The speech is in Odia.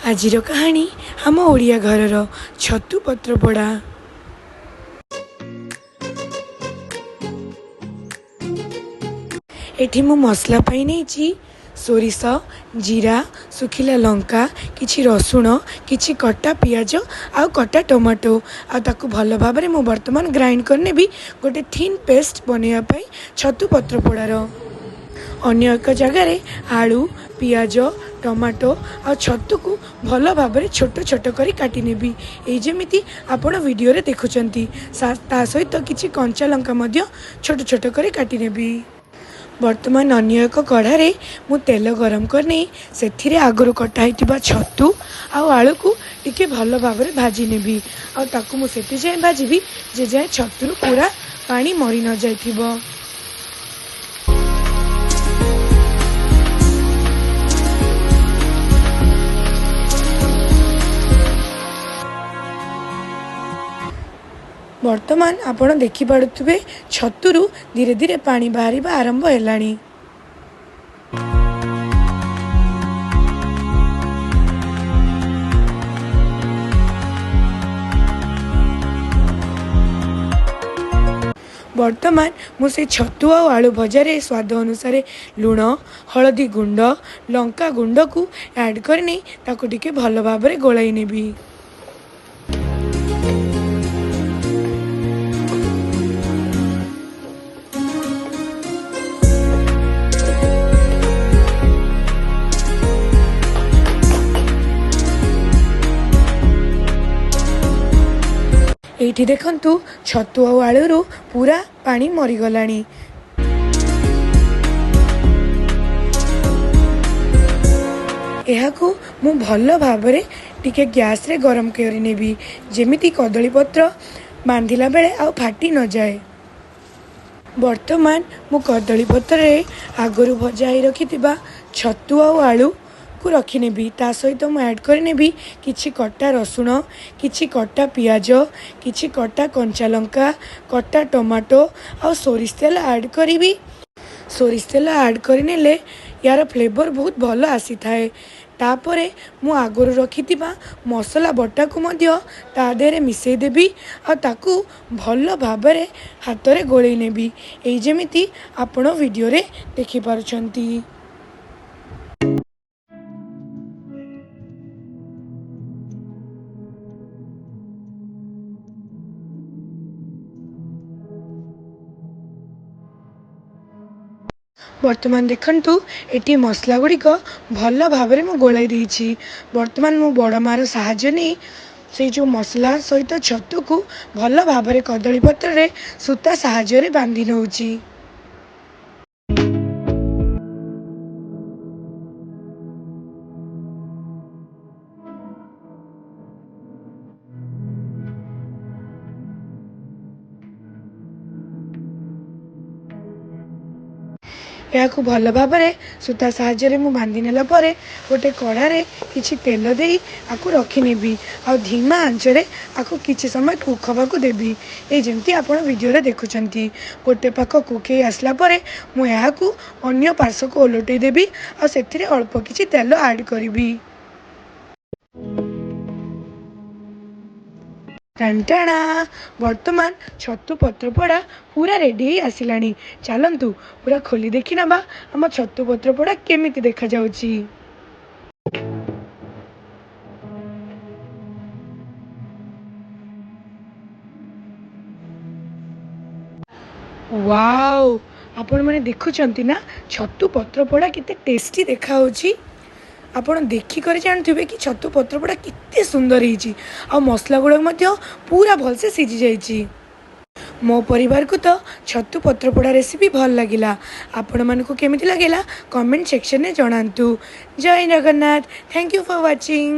ଆଜିର କାହାଣୀ ଆମ ଓଡ଼ିଆ ଘରର ଛତୁ ପତ୍ରପୋଡ଼ା। ଏଠି ମୁଁ ମସଲା ପାଇଁ ନେଇଛି ସୋରିଷ, ଜିରା, ଶୁଖିଲା ଲଙ୍କା, କିଛି ରସୁଣ, କିଛି କଟା ପିଆଜ ଆଉ କଟା ଟମାଟୋ। ଆଉ ତାକୁ ଭଲ ଭାବରେ ମୁଁ ବର୍ତ୍ତମାନ ଗ୍ରାଇଣ୍ଡ କରିନେବି ଗୋଟେ ଥିନ୍ ପେଷ୍ଟ ବନେଇବା ପାଇଁ ଛତୁ ପତ୍ରପୋଡ଼ାର। ଅନ୍ୟ ଏକ ଜାଗାରେ ଆଳୁ, ପିଆଜ, ଟମାଟୋ ଆଉ ଛତୁକୁ ଭଲ ଭାବରେ ଛୋଟ ଛୋଟ କରି କାଟି ନେବି, ଏଇ ଯେମିତି ଆପଣ ଭିଡ଼ିଓରେ ଦେଖୁଛନ୍ତି। ତା ସହିତ କିଛି କଞ୍ଚା ଲଙ୍କା ମଧ୍ୟ ଛୋଟ ଛୋଟ କରି କାଟି ନେବି। ବର୍ତ୍ତମାନ ଅନ୍ୟ ଏକ କଢ଼ାରେ ମୁଁ ତେଲ ଗରମ କରିନେଇ ସେଥିରେ ଆଗରୁ କଟା ହେଇଥିବା ଛତୁ ଆଉ ଆଳୁକୁ ଟିକେ ଭଲ ଭାବରେ ଭାଜି ନେବି। ଆଉ ତାକୁ ମୁଁ ସେତେ ଯାଏଁ ଭାଜିବି ଯେ ଯାଏଁ ଛତୁରୁ ପୁରା ପାଣି ମରି ନ ଯାଇଥିବ। ବର୍ତ୍ତମାନ ଆପଣ ଦେଖିପାରୁଥିବେ ଛତୁରୁ ଧୀରେ ଧୀରେ ପାଣି ବାହାରିବା ଆରମ୍ଭ ହେଲାଣି। ବର୍ତ୍ତମାନ ମୁଁ ସେଇ ଛତୁ ଆଉ ଆଳୁ ଭଜାରେ ସ୍ୱାଦ ଅନୁସାରେ ଲୁଣ, ହଳଦୀ ଗୁଣ୍ଡ, ଲଙ୍କା ଗୁଣ୍ଡକୁ ଆଡ଼୍ କରିନେଇ ତାକୁ ଟିକେ ଭଲ ଭାବରେ ଗୋଳାଇ ନେବି। ଏଇଠି ଦେଖନ୍ତୁ, ଛତୁ ଆଉ ଆଳୁରୁ ପୁରା ପାଣି ମରିଗଲାଣି। ଏହାକୁ ମୁଁ ଭଲ ଭାବରେ ଟିକେ ଗ୍ୟାସ୍ରେ ଗରମ କରିନେବି, ଯେମିତି କଦଳୀ ପତ୍ର ବାନ୍ଧିଲା ବେଳେ ଆଉ ଫାଟି ନଯାଏ। ବର୍ତ୍ତମାନ ମୁଁ କଦଳୀ ପତ୍ରରେ ଆଗରୁ ଭଜା ହେଇ ରଖିଥିବା ଛତୁ ଆଉ ଆଳୁକୁ ରଖିନେବି। ତା ସହିତ ମୁଁ ଆଡ଼୍ କରିନେବି କିଛି କଟା ରସୁଣ, କିଛି କଟା ପିଆଜ, କିଛି କଟା କଞ୍ଚା ଲଙ୍କା, କଟା ଟମାଟୋ ଆଉ ସୋରିଷ ତେଲ ଆଡ଼୍ କରିବି। ସୋରିଷ ତେଲ ଆଡ଼୍ କରିନେଲେ ୟାର ଫ୍ଲେଭର୍ ବହୁତ ଭଲ ଆସିଥାଏ। ତାପରେ ମୁଁ ଆଗରୁ ରଖିଥିବା ମସଲା ବଟାକୁ ମଧ୍ୟ ତା ଦେହରେ ମିଶାଇ ଦେବି ଆଉ ତାକୁ ଭଲ ଭାବରେ ହାତରେ ଗୋଳେଇ ନେବି, ଏଇ ଯେମିତି ଆପଣ ଭିଡ଼ିଓରେ ଦେଖିପାରୁଛନ୍ତି। ବର୍ତ୍ତମାନ ଦେଖନ୍ତୁ, ଏଠି ମସଲା ଗୁଡ଼ିକ ଭଲ ଭାବରେ ମୁଁ ଗୋଳାଇ ଦେଇଛି। ବର୍ତ୍ତମାନ ମୁଁ ବଡ଼ ମାଆର ସାହାଯ୍ୟ ନେଇ ସେଇ ଯେଉଁ ମସଲା ସହିତ ଛତୁକୁ ଭଲ ଭାବରେ କଦଳୀ ପତ୍ରରେ ସୂତା ସାହାଯ୍ୟରେ ବାନ୍ଧି ନେଉଛି। ଏହାକୁ ଭଲ ଭାବରେ ସୂତା ସାହାଯ୍ୟରେ ମୁଁ ବାନ୍ଧି ନେଲା ପରେ ଗୋଟେ କଢ଼ାରେ କିଛି ତେଲ ଦେଇ ଆକୁ ରଖିନେବି ଆଉ ଧିମା ଆଞ୍ଚରେ ଆକୁ କିଛି ସମୟ କୁକ୍ ହେବାକୁ ଦେବି, ଏଇ ଯେମିତି ଆପଣ ଭିଡ଼ିଓରେ ଦେଖୁଛନ୍ତି। ଗୋଟେ ପାଖ କୁକ୍ ହେଇ ଆସିଲା ପରେ ମୁଁ ଏହାକୁ ଅନ୍ୟ ପାର୍ଶ୍ୱକୁ ଓଲଟେଇ ଦେବି ଆଉ ସେଥିରେ ଅଳ୍ପ କିଛି ତେଲ ଆଡ଼୍ କରିବି। ଟାଣ୍ଟାଣା! ବର୍ତ୍ତମାନ ଛତୁ ପତ୍ରପୋଡ଼ା ପୁରା ରେଡ଼ି ହେଇ ଆସିଲାଣି। ଚାଲନ୍ତୁ ପୁରା ଖୋଲି ଦେଖିନେବା ଆମ ଛତୁ ପତ୍ରପୋଡ଼ା କେମିତି ଦେଖାଯାଉଛି। ୱାଓ! ଆପଣମାନେ ଦେଖୁଛନ୍ତି ନା, ଛତୁ ପତ୍ରପୋଡ଼ା କେତେ ଟେଷ୍ଟି ଦେଖାହେଉଛି? ଆପଣ ଦେଖିକରି ଜାଣୁଥିବେ କି ଛତୁ ପତ୍ରପୋଡ଼ା କେତେ ସୁନ୍ଦର ହେଇଛି ଆଉ ମସଲା ଗୁଡ଼ାକ ମଧ୍ୟ ପୁରା ଭଲସେ ସିଝି ଯାଇଛି। ମୋ ପରିବାରକୁ ତ ଛତୁ ପତ୍ରପୋଡ଼ା ରେସିପି ଭଲ ଲାଗିଲା। ଆପଣମାନଙ୍କୁ କେମିତି ଲାଗିଲା, କମେଣ୍ଟ ସେକ୍ସନରେ ଜଣାନ୍ତୁ। ଜୟ Jagannath. Thank you for watching.